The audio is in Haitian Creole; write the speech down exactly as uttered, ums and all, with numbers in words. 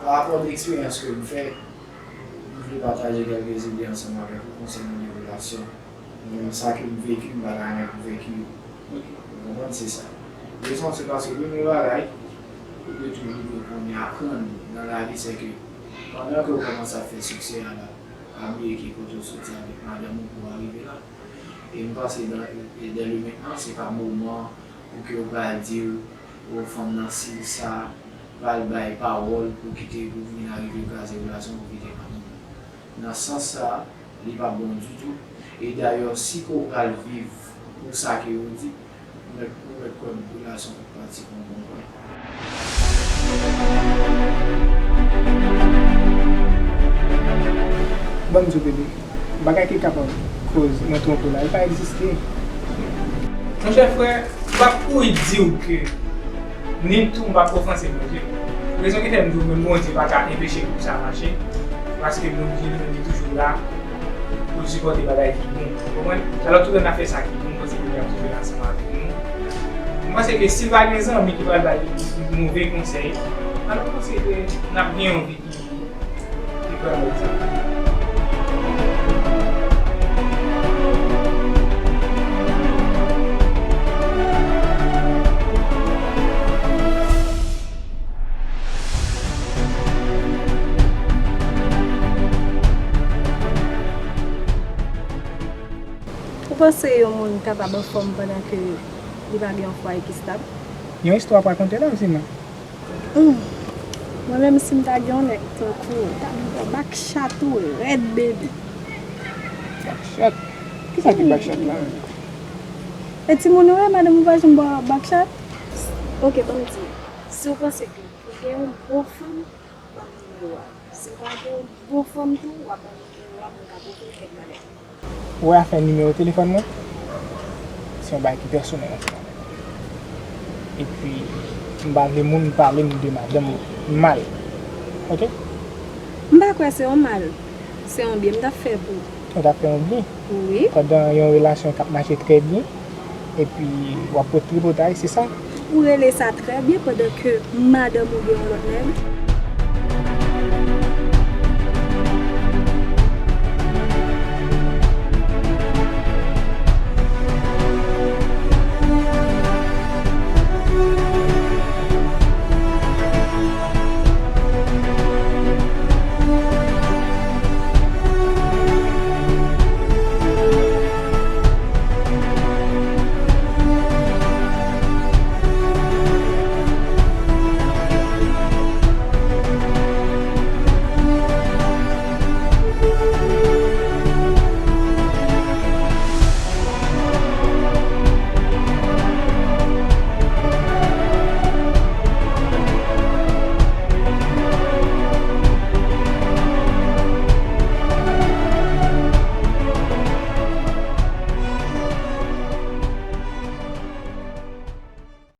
Pa rapò de eksperyans ke m fè, m vle pataje kèlke zide ansanm avèk ou konsènan de relasyon. Men sa ke m veki, m pa ta renmen pou veki yo. Ou konprann? Se sa. Rezon, se paske premye bagay, ou dwe toujou dwe konnen, aprann nan lavi, se ke pandan ke w kòmanse ap fè siksè a la, pa bliye ki kote w soti avèk madanm ou pou w arive la. E m panse dan, e, e dè le mentnan, se pa moman pou ke w pral di w, o, fanm nan si l sa, pral bay pawòl pou kite, pou vin arive kraze relasyon, pou kite madanm ou. Nan sans sa, li p ap bon ditou. E dayè, si ke w pral viv pou sa ke yo di, ou mèt, ou mèt kwè m, relasyon pou pati pou yon bon pwen. Ban m di w, bebe, bagay ki kapab koz mwen twonpe w la, li pa egziste. Monchè frè, m p ap kouri di w ke ni tou m p ap ofanse Bondye. Rezon ki fè m di w menm Bondye pa ka enpeche koup sa mache, paske Bondye li menm li toujou la pou l sipòte bagay ki bon. Ou konprann? Alò, toutan n ap fè sa ki bon, m panse Bondye ap toujou la ansanm avèk nou. M panse ke si l pa gen zanmi ki pral ba li move konsèy, alò m panse ke n ap gen yon vi ki, ki vrèman egzanp. Ou panse yon moun kapab anfòm pandan ke li pa gen yon fwaye ki stab? Yon istwa pou rakonte la, Zina. Hmm. Mwen menm, si m ta gen yon nèg tankou w, ta m fè backshot ou rèd, baby. Backshot? Kisa ki backshot la menm? E timoun ou ye, madanm ou pa janm ba w backshot? Ok, ban m di w. Si w panse ke pou gen yon bon fanm, ban m nimewo a. Si w pa gen yon bon fanm tou, w ap ban m nimewo a pou m ka pwopoze w kèk bagay. Ou wè afè nimewo telefòn mwen? Se yon bagay ki pèsonèl ansanm avè m. Epi, m pa vle moun pale m de madanm mwen mal. Ok? M pa kwè se yon mal. Se yon byen m t ap fè pou ou. Ou t ap fè yon byen? Wi. Pandan yon relasyon k ap mache trè byen, epi w ap pot tripotay, se sa? Ou rele sa trè byen pandan ke madanm ou gen yon lòt nèg?